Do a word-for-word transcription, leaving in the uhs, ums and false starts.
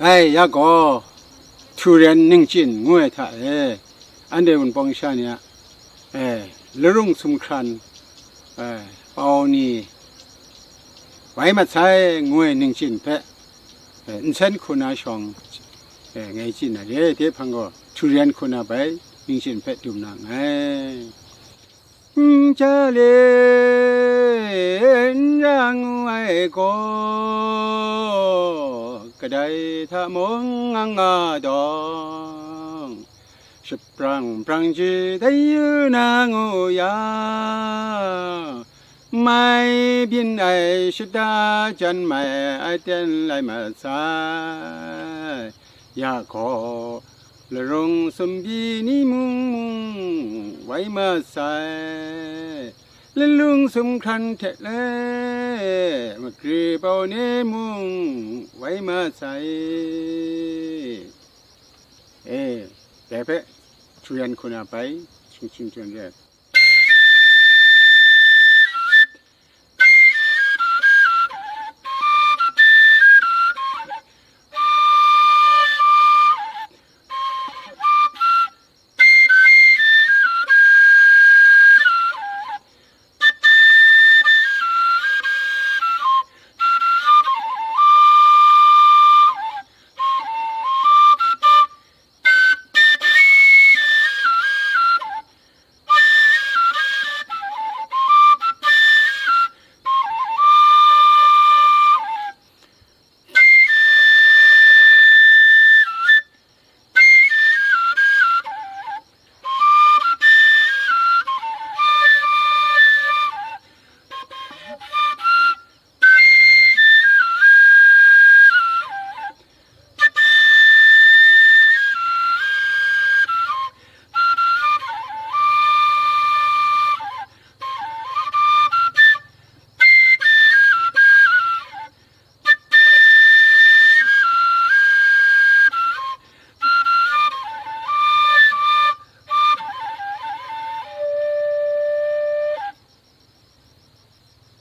Ai, ya gaw, Htu Ren Ningchyin ngu ai hta e, anhte Wunpawng sha ni a, e, larung sumhkran, e, pau ni wai mat sai ngu ai ningchyin hpe, e, nsen hku na shawng, e, ngai chyin ai re, de hpang gaw, Htu Ren hku na bai ningchyin hpe dum na nngai. N ja le n ra ngu ai gaw, kadai hta mung nga nga dawng, shaprang brang ji dai yu na ngu yang, mai byin ai shada jan mai aten lai mat sai. Ya gaw, larung sumbi ni mung mung wai mat sai, lalung sumhkran hte le magri bau ni mung wai mat sai. E, dai hpe, Htu Ren hku na bai, shing shing jen re.